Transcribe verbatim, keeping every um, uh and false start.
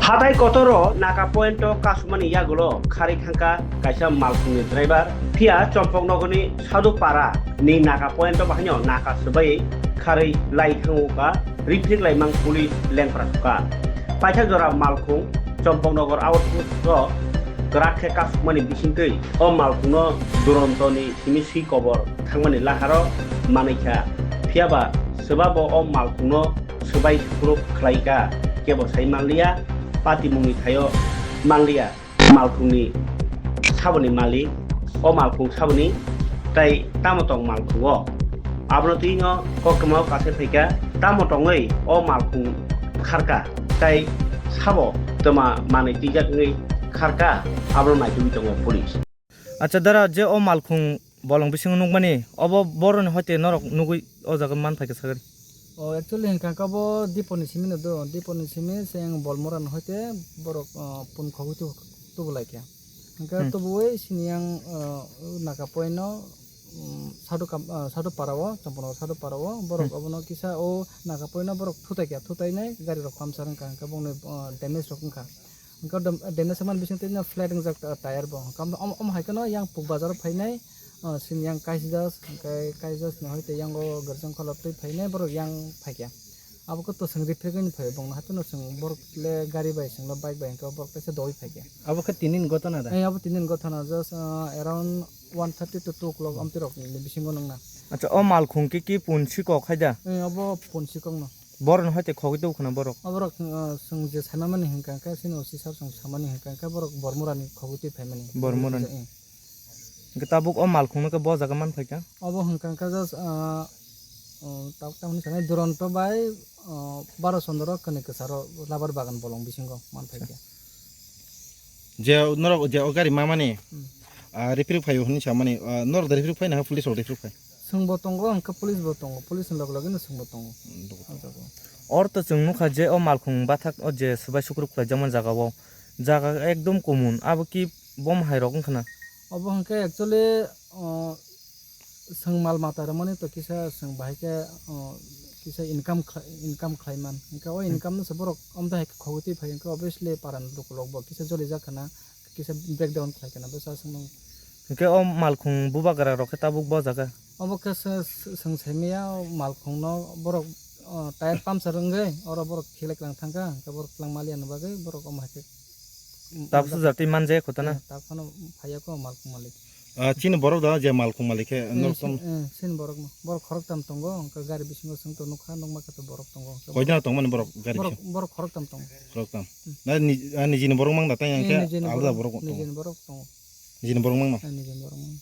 Hatai kotoro Naga Point o kasumani yagulo kharwi thangkha kaisa malkhungni driver, phiya Chompoknogorni Sadhupara ni Naga Point o bahaino Naga swbai kharwi lai thangkha, riphiklaimang police lengpra thukha. Paithak jora malkhung Chompoknogor outpost o kwrak khe kasukmani bisingtwi o malkhungno durontoni simi swi kobor thangmani laharo manwi kha. Phiyaba swbabo o malkhungno swbai sukruk khlai kha, kebo sai manliya, patimungni thaio manliya. Malkhungni saboni malik, o malkhung saboni tei tamo tong malkhungo? Abono twino koktwmao kasai phaikha, tamo tongwi o malkhung kharkha tei sabo twma manwi twijak wngwi kharkha, abono naitugwi tongo police. Acha dara, je o malkhung bolong bisingo nukmani, obo boroni hoite norok nugwi o jaga man phaikha sagani? O, actually, hwnkha khe bo Diponi simi no do, Diponi simi se ang Bolmora no hoite borok, o, pun khogwi tu-, tubu lai khe. Hwnkha Hmm. tubuwi sini ang, o, Naga Point no, um, Sadhu Kam-, o, Sadhu Para o, Chompoknogor Sadhu Para o, borok Hmm. obono kisa o Naga Point no borok thutai kha, thutai nai gari rok puncture wngkha, hwnkha bongni, o, damage rok wngkha. Hwnkhe dam-, damage wngmani bisingtwi no flat wngjak ta-, tyre bo. Hwnkhe omo, omo hai kheno yang Puk Bazar o phainai, ah, sini yang Kaisjas, hwnkhe Kaisjas ni hoite yang o Gerjang Kholop twi phainai, borok yang phaikha. Abo khe to chwng riphrigwini phai bongno, hato no chwng borok le gari bai, chwng le bike bai, hwnkhe borok teisa dogwi phaikha. Abo khe tinin gotona da? Eh, abo tinin gotona, just, ah, around one thirty to two o'clock amtwi rok ni bisingo nangna. Acha, o malkhung khe ki pun sikok khai da? Eh, abo pun sikok no. Borok no hoite khogwi tong khna borok. Aborok, uh, chwng je sanamani hwnkha khe, chini O C sir chwng samani hwnkha khe, borok Bormorani khogwi twi phaimani. Bormorani. Eh. Hwnkhe tabuk o malkhungno khe bo jaga man phaikha? Obo hwnkha khe just, uh, uh, tabuk tamoni sanai Duronto bai, uh, Baro Chondro kwnwi kwcharo rubber bagan bolong bisingo man phaikha. Je norok je o gari mamani, Hmm. ah, riprik phaio hwnwi samani, ah, norok da riprik phaina ha police rok riprik phai? Chwng bo tongo, hwnkhe police bo tongo, police ni loge loge no chwng bo tongo. Hmm, dogo. O jaga o. Or to chwng nukha je o malkhung bathak o je swbai sukruk khlaijakma jaga o, jaga ekdom kumun, abo ki bom hai rok wngkha na? Obo hwnkhe actually, o, chwng mal mata rwmani to kisa chwng bahai khe, o, kisa income khlai, income khlai man. Hwnkhe o Hmm. income no se borok amtwi hai khe khogwi twi phai, hwnkhe obviously para ni lukurok bo kisa jolijak khana, kisa breakdown khlai khana bwsa swngmung. Hwnkhe o malkhung bubagra rok khe tabuk bo jaga? Obo khe se, se, chwng saimaya o malkhungno borok, o, tyre puncture wngwi oro borok khiklai kwlang thangkha, hwnkhe borok kwlang maliya ni bagwi borok omo hai khe Tabuk sujak twi manjaya kho tana? Eh, tabuk phano phaiya kho malkhung malik. Ah, chini borok da je malkhung malik khe, eh, norok si-, tam- eh, chini borok no. Borok khorok tam tongo, hwnkhe gari bisingo chwng to nukha, nukma khe to borok tongo. Hwnkhe Koi jona tongmani borok gari borok, bisingo? Borok khorok tam tongo. Khorok tam. Hmm. Na ni, ah, nijini borok mang da, tei Eh, hwnkhe nijini alda borok, borok tongo? Nijini borok tongo. Nijini borok mang no? Eh, nijini borok mang.